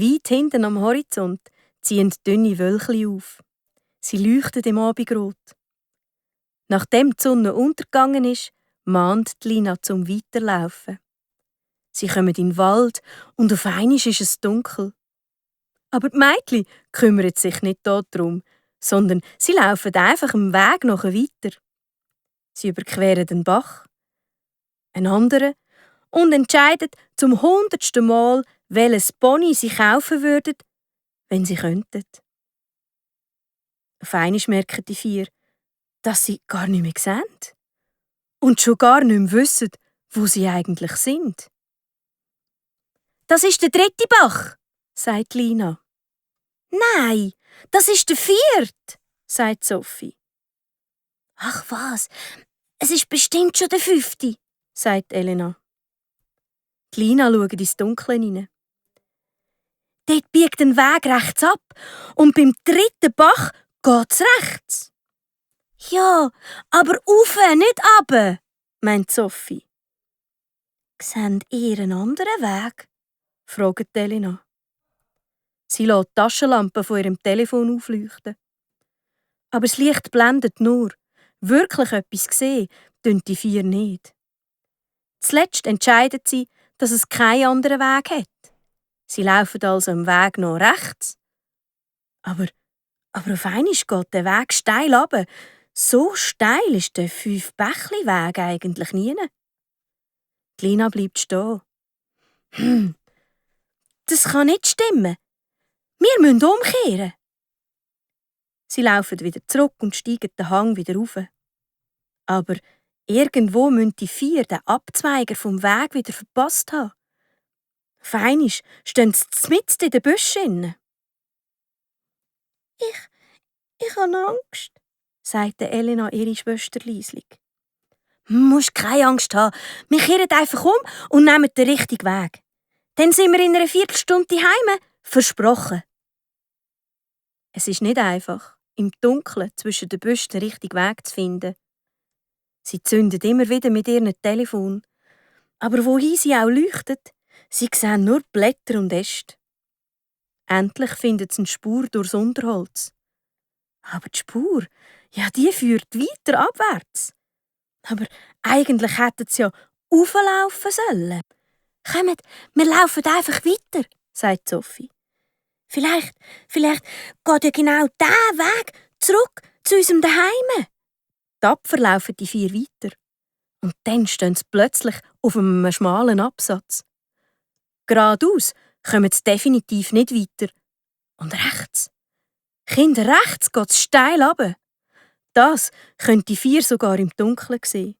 Weit hinten am Horizont ziehen dünne Wölkchen auf. Sie leuchten im Abendrot. Nachdem die Sonne untergegangen ist, mahnt Lina zum Weiterlaufen. Sie kommen in den Wald und auf einmal ist es dunkel. Aber die Mädchen kümmern sich nicht darum, sondern sie laufen einfach im Weg nachher weiter. Sie überqueren den Bach, einen anderen, und entscheiden zum 100. Mal, welches Pony sie kaufen würden, wenn sie könnten. Auf einmal merken die 4, dass sie gar nicht mehr sehen und schon gar nicht mehr wissen, wo sie eigentlich sind. «Das ist der 3. Bach», sagt Lina. «Nein, das ist der 4., sagt Sophie. «Ach was, es ist bestimmt schon der 5., sagt Elena. Die Lina schaut ins Dunkle hinein. Dort biegt ein Weg rechts ab und beim 3. Bach geht's rechts. «Ja, aber rauf, nicht runter», meint Sophie. «Seht ihr einen anderen Weg?» fragt Elena. Sie lässt die Taschenlampe von ihrem Telefon aufleuchten. Aber das Licht blendet nur. Wirklich etwas sehen tun die 4 nicht. Zuletzt entscheidet sie, dass es keinen anderen Weg hat. Sie laufen also am Weg nach rechts. Aber auf einmal geht der Weg steil runter. So steil ist der 5-Bächli-Weg eigentlich nie. Lina bleibt stehen. Das kann nicht stimmen. Wir müssen umkehren. Sie laufen wieder zurück und steigen den Hang wieder rauf. Aber irgendwo müssen die 4 den Abzweiger vom Weg wieder verpasst haben. Auf einmal stehen sie mitten in den Büschen. Ich habe Angst, sagte Elena ihre Schwester leislich. «Du musst keine Angst haben. Wir kehren einfach um und nehmen den richtigen Weg. Dann sind wir in einer Viertelstunde heim. Versprochen.» Es ist nicht einfach, im Dunkeln zwischen den Büschen den richtigen Weg zu finden. Sie zünden immer wieder mit ihrem Telefon. Aber wohin sie auch leuchtet, sie sehen nur Blätter und Äste. Endlich findet sie eine Spur durchs Unterholz. Aber die Spur, ja, die führt weiter abwärts. Aber eigentlich hätten sie ja rauflaufen sollen. «Kommt, wir laufen einfach weiter», sagt Sophie. Vielleicht geht ja genau dieser Weg zurück zu unserem Daheim. Tapfer laufen die 4 weiter. Und dann stehen sie plötzlich auf einem schmalen Absatz. Geradeaus kommen sie definitiv nicht weiter. Und rechts. Kinder, rechts geht es steil runter. Das können die 4 sogar im Dunkeln sehen.